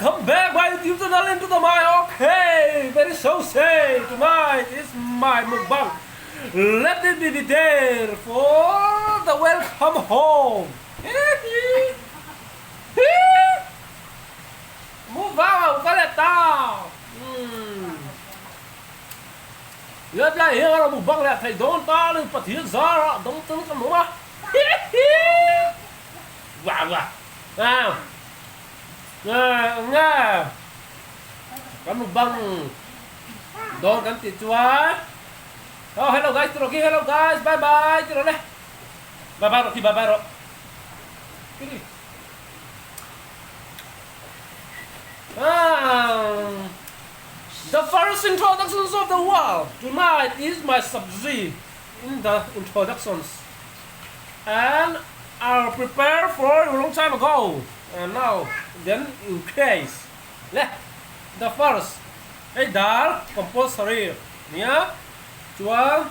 Welcome back my YouTube channel into the my okay very so say tonight is my mukbang let it be there for the welcome home mukbang a ka let ta let lai hian a mukbang leh thei dawn ta ni Pathian zara dawng tel ka awm a wah wah ah Nga nga kan mukbang dawn kan tih chuan oh hello guys ti rawh khi hello guys bye bye ti rawh le bye bye rawh khi bye bye rawh kiri ah the first introductions of the world tonight is my sabzi in the introductions and are prepared for a long time ago and now then in case le the first hei dal compulsory nia chuan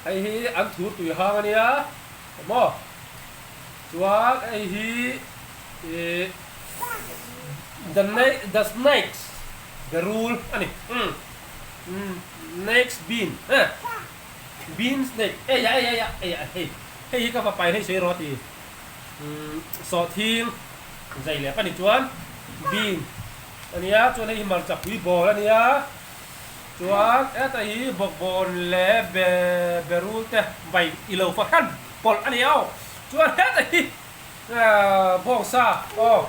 hei hi an thur tui hang ania maw chuan hei hi ih the the snakes the rule ani umm next bean eh. Bean snake ei a ei a ei a hei hei hi ka va pai hei sawi rawh a ti umm sawhthing zai leh pani chuan bean a nia chuan hei hi hmarcha pui bawl a nia chuan heta hi bawkbawn leh be berul te vai i lo fa hran pawlh a ni aw chuan heta hi ahh bawngsa aw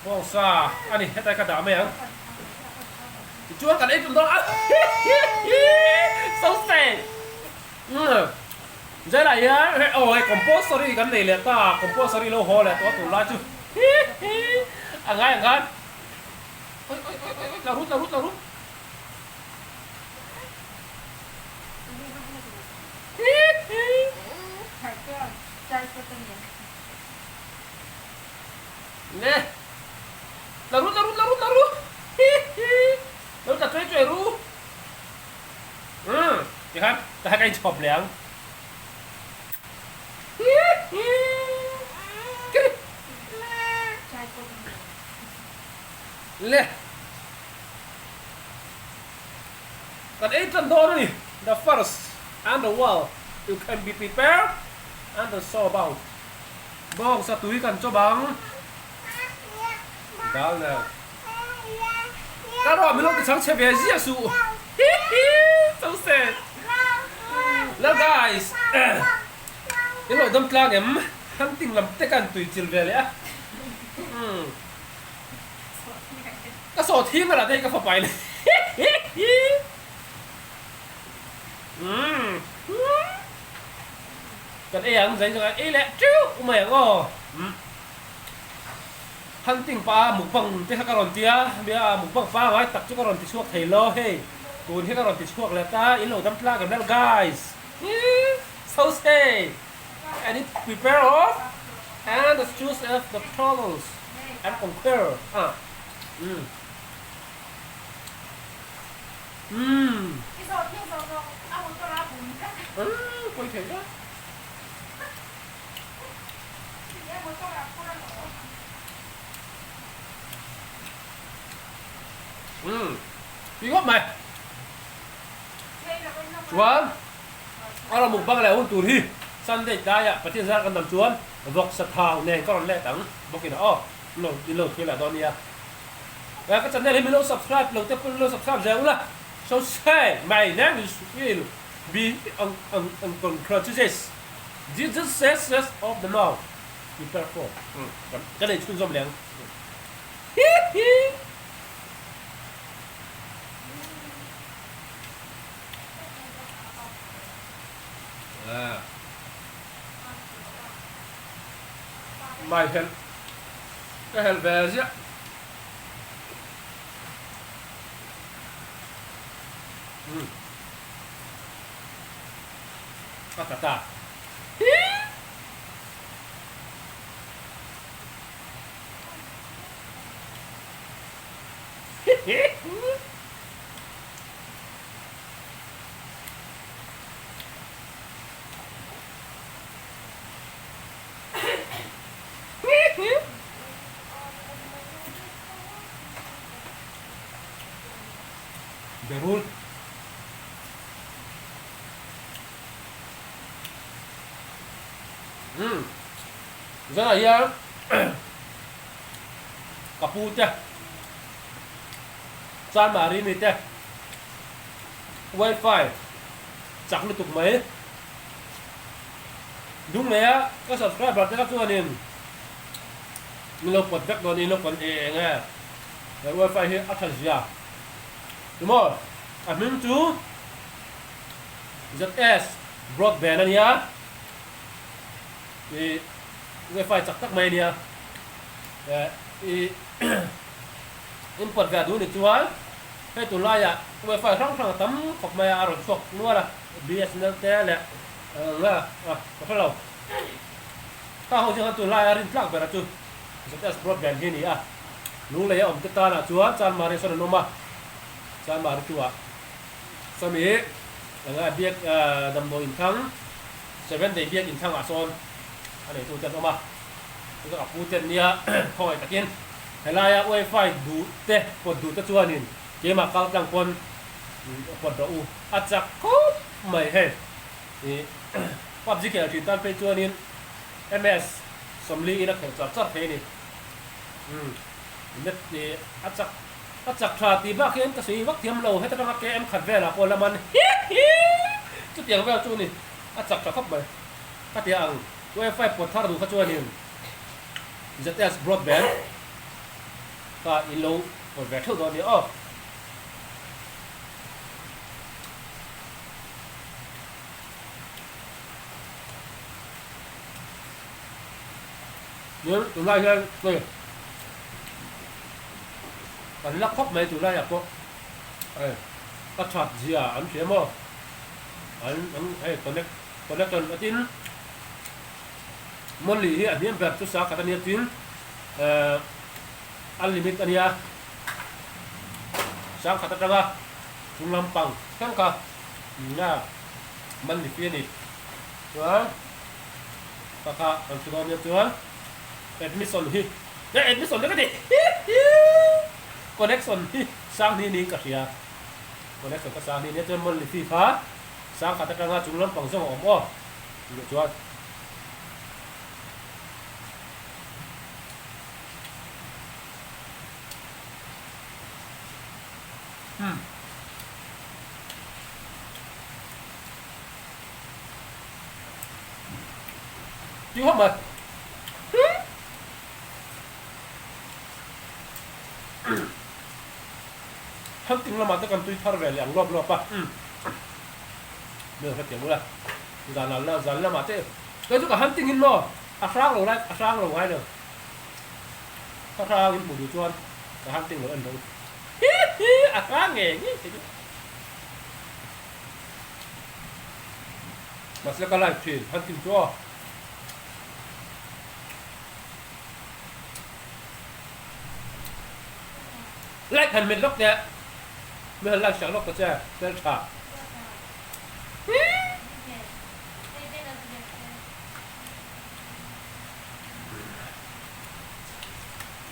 bawngsa a ni heta hi ka dah mai ang. Tichuan kan ei tum dawn a so sad umm Zela hian hei aw hei compulsory kan nei leh ta compulsory lo haw leh tawh a tunlai chu a ngai ang khan oi oi oi oi tla ru tla ru tla ru Le La ru la ru la ru la ru hi hi lo tla chuai chuai ru umm tikhan tikhan ka inchhawp leh ang hi hi kiri le kan ei tan dawn a ni the first and the world you can be prepared and the so about bawng satui kan chawp ang. Dal nen. Ka rawh min lo ti chang chhe ve ziah suh. Hi hi so sad. Hello guys. In lo dam tlang em? Hunting lam te kan tui chil ve leh a. Umm. Ka saw thim a lah te hi ka fa pai leh. Hi hi. Umm. Kan ei ang zai zai ei leh teuh mai ang aw. Umm. Hunting pa mukbang te kha ka rawn ti a, nia mukbang pangai tak chu ka rawn ti chhuak thei lo hei, tun hi ka rawn ti chhuak leh ta, in lo dam tlak em lel guys, hii so say and it prepare of and the choose of the troubles and conquer ah umm umm umm pawi thei hle. Umm tui ngawt mai chuan a rawn mukbang leh hun tur hi Sunday tlaiah Pathian zar kan dam chuan vawksa thau nen ka rawn let ang bawkin aw in lo in lo thlir leh dawn nia ka channel hi min lo subscribe lo te pawh in lo subscribe zel ula so say my name is will be ang ang ang congratulations. Jesus says says of the now prepare for ka nei chhunzawm leh ang hi hi. Mai helh ka helh ve ziah. A ta ta. Umm zanah hian ka pu te Chanmari mi te wifi chak lutuk mai dung leh a ka subscriber te kha chuanin min lo pawt vek dawn in lo pawn e eng e he wifi hi a tha zia timaw a hming chu ZS broadband a nia ih wifi chak tak mai a nia eh ih in pawt ve a duh ni chuan hei tunlaiah wifi hrang hrang a tam khawp mai a a rawn chhuak nual a BSNL te leh eng a ka hre lo kha ho chu khan tunlaia rin tlak ber a chu ZS broadband hi a ni a lunglei a awm te tanah chuan Chanmari sawn an awm a Chanmari chu ah sawmi eng a biak damdawi inthlang Seven day biak inthlang ah sawn a neitu te an awm a chu a pu te an nia khawngaih takin helaia wifi duh te pawt duh te chuanin keimah kal tlang pawn pawt rawh u a chak khawp mai hei ih PUBG khel thin tan phei chuanin MS 40 in a khelh char char thei a ni umm net ih a chak a chak tha tih bak hian ka sawi vak thiam lo heta tanga KM khat velah pawh la man hi hi chutiang vel chu a ni a chak tha khawp mai ka ti ang wifi pawt thar duh kha chuanin ZS broadband kha in lo pawt ve theuh dawn a nia aw. Tin tunlai hian hei kan la khawp mai tunlaiah pawh hei ka that zia an hria maw an an hei connect connection a tin mawlli hi a hniam ber chu sa khat a nia tin eh a limit a nia sang khat atanga chung lampang thleng kha nga man ni fi a ni chuan ka kha kan hre dawn nia chuan admission hi eh admission te ka ti connection hi sang ni niin ka hria connection ka sang ni nia chuan monthly fee kha sang khat atanga chung lampang zawng a awm aw tih chuan Hmm. Chịu không mày? Hunting lamah te kan tui thar ve leh ang lawp lawp a. Mel hre tiang ula. Zan al zan lamah te kei chu ka hunting in maw a hrang lo lai a hrang lo ngai lo. Ka hrang in hmuh duh chuan ka hunting lo en lo. Hi hi a hrang ngei ngei thei chu. Mahse ka like thin hunting chu aw. Like han mit lawk teh. Mi han like sak lawk ta che hmel tha.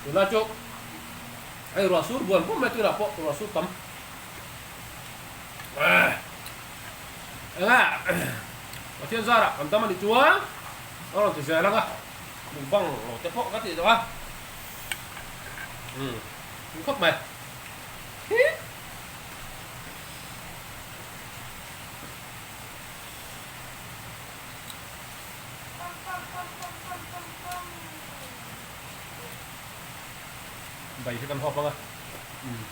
Tunlai chu hei ruah sur buan pum mai tunah pawh ruah sur tam. Enge Pathian zarah kan dam a nih chuan a rawn ti zel ang a, mukbang lo te pawh ka tih tawh a. Umm khawp mai. Bai hi kan hawp ang a. Umm.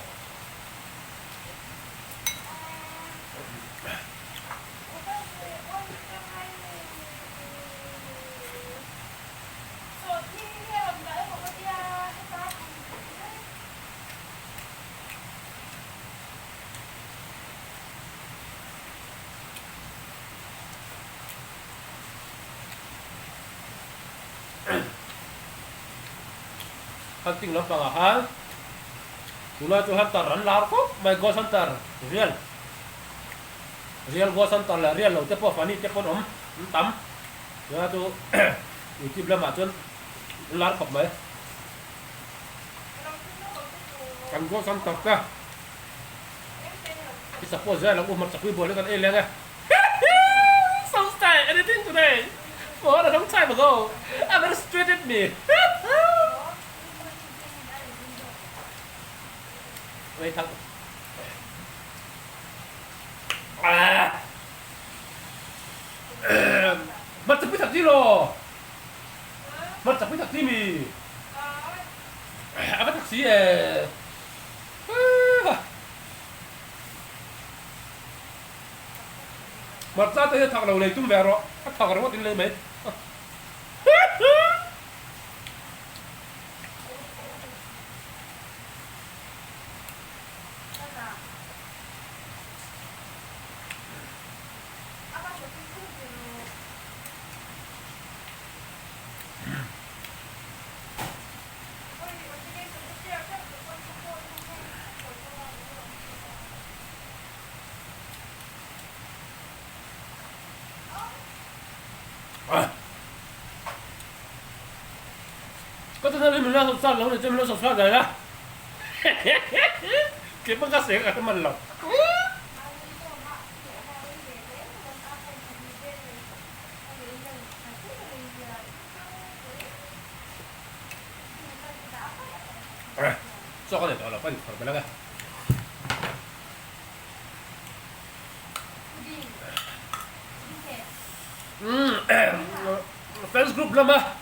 Hunting lampang ah khan tunah chu hunter an lar khawp mai ghost hunter real real ghost hunter leh real lo te pawh funny te pawh an awm an tam tunah chu youtube lamah chuan an lar khawp mai kan ghost hunter te i support zel ang u hmarchapui bual hi kan ei leng e. So style anything today. phone a long time ago a mistreated me. Wait, thak. Ah. Hmarcha pui thak ti law. Hmarcha pui thak ti mi. A va thak si e. Hmarcha te hi a thak lo lei tum ve rawh. A thak ringawt in lei mai. Ka channel hi min la subscribe lo ni chuan min lo subscribe daih la. Keipawh ka seng a hman lo. Chaw ka nei tawh lo ka inkhawr belh ang e. Fans group lama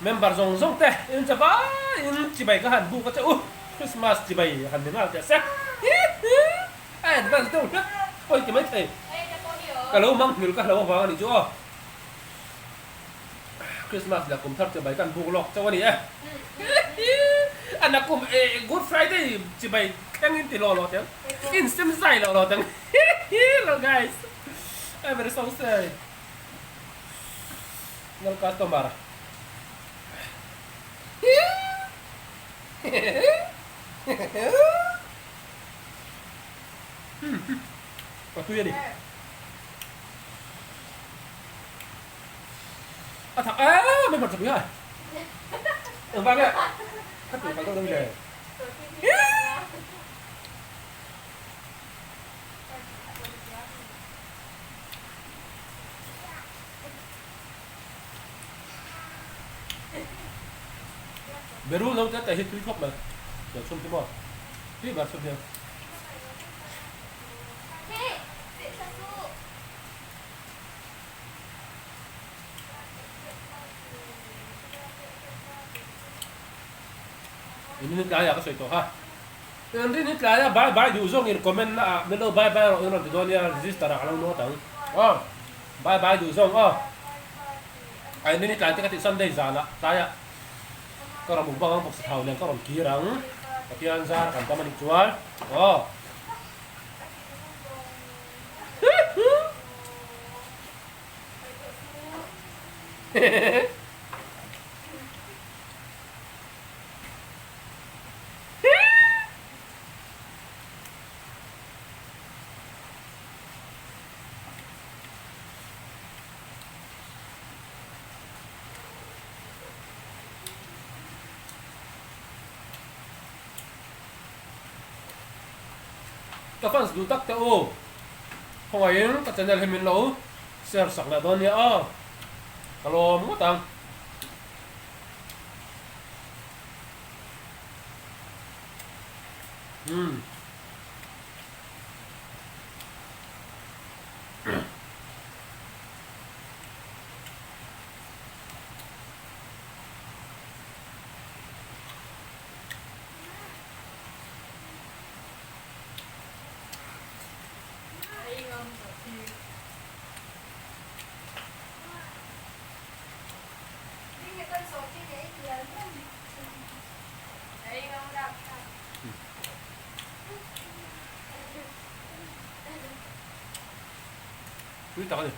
member zawng zawng te in che vaiin chibai ka han buk a che u Christmas chibai han ni nghal teh se a advance deuh hlek pawi ti maithei ka lo mang nghilh ka hlo avang a nih chu aw Christmas leh kum thar chibai kan buk lawk chauh a ni e a nakum Good Friday chibai thleng in ti lawh lawh teng in sem zai lawh lawh teng hello guys I'm very so sorry Nal customer Ka tui a ni. A thak em em a chak ngai. Engvang nge ka tih kal deuh deuh le. Beru no te te hi tui khawp mai. Tel chhum hi maw? Tui bar chhum hian. Inrin tlaiah ka sawi tawh kha. Inrin tlaiah bye bye duh zawng in comment na ah min lo bye bye rawh in rawn ti dawn nia register ah ka lo note ang. Aw bye bye duh zawng aw. A inrin tlai te ka tih Sunday zanah tlaiah ka rawn mukbang ang bawksa thau nen ka rawn kir ang. Pathian zar kan tam anih chuan aw. Ka fans duh tak te u, khawngaihin ka channel hi min lo share sak leh dawn nia aw, ka lawm ngawt ang. Umm. Tui tak a ni.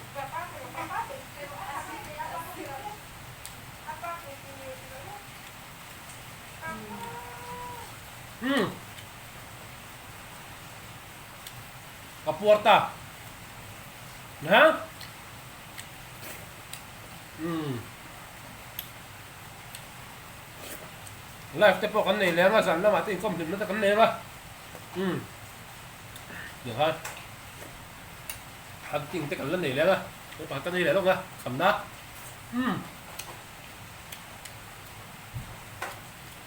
Umm. Ka puar ta. Ha? Umm. Live te pawh kan nei leng a, zan lamah te inkawm hlimna te kan nei ang a. Umm. Tiang khan hunting te kan la nei leng a. Hei pakhat kan ei leh lawk a, khamna. Umm.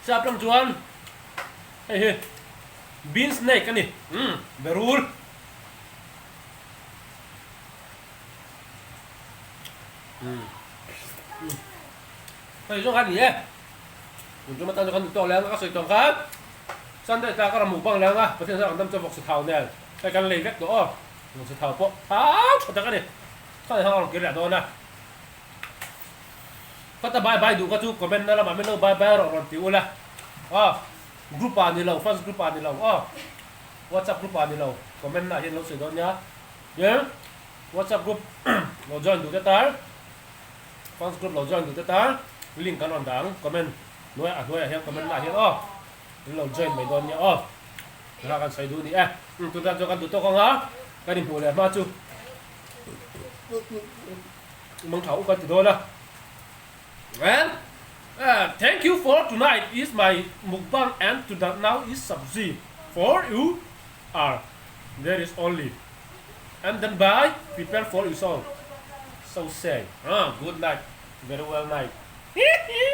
Sap lam chuan hei hi bean snake a ni. Umm, berul. Umm. Hei zawng kha a ni e. Tun tum atan chuan kan duh tawk leh ang a, ka sawi tawh ang kha. Sunday tla ka ramu bang leh ang a, Pathian zar kan dam chuan vawksa thau nen hei kan lei vek tawh aw. Vawksa thau pawh thau tha tak a ni. Kha hang a rawn kir leh dawn a. Khawta bye bye duh kha chu comment na lamah min lo bye bye rawh rawn ti ula aw. Group ah ni lo, fans group ah ni lo aw. WhatsApp group ah ni lo, comment na ah hian lo sawi dawn nia. Tin, WhatsApp group lo join duh te tan, fans group lo join duh te tan link kan rawn dah ang comment hnuaiah a hnuaiah hian comment na ah hian aw. In lo join mai dawn nia aw. Tunah kan sawi duh a ni e. Tunah chuan kan duh tawk ang a, kan inhmuh leh hma chu. Mang tha uk a ti dawn a. Well, thank you for tonight is my mukbang and to the now is sabzi for you are there is only and then bye prepare for you so so say ah good night very well night. Hi hi.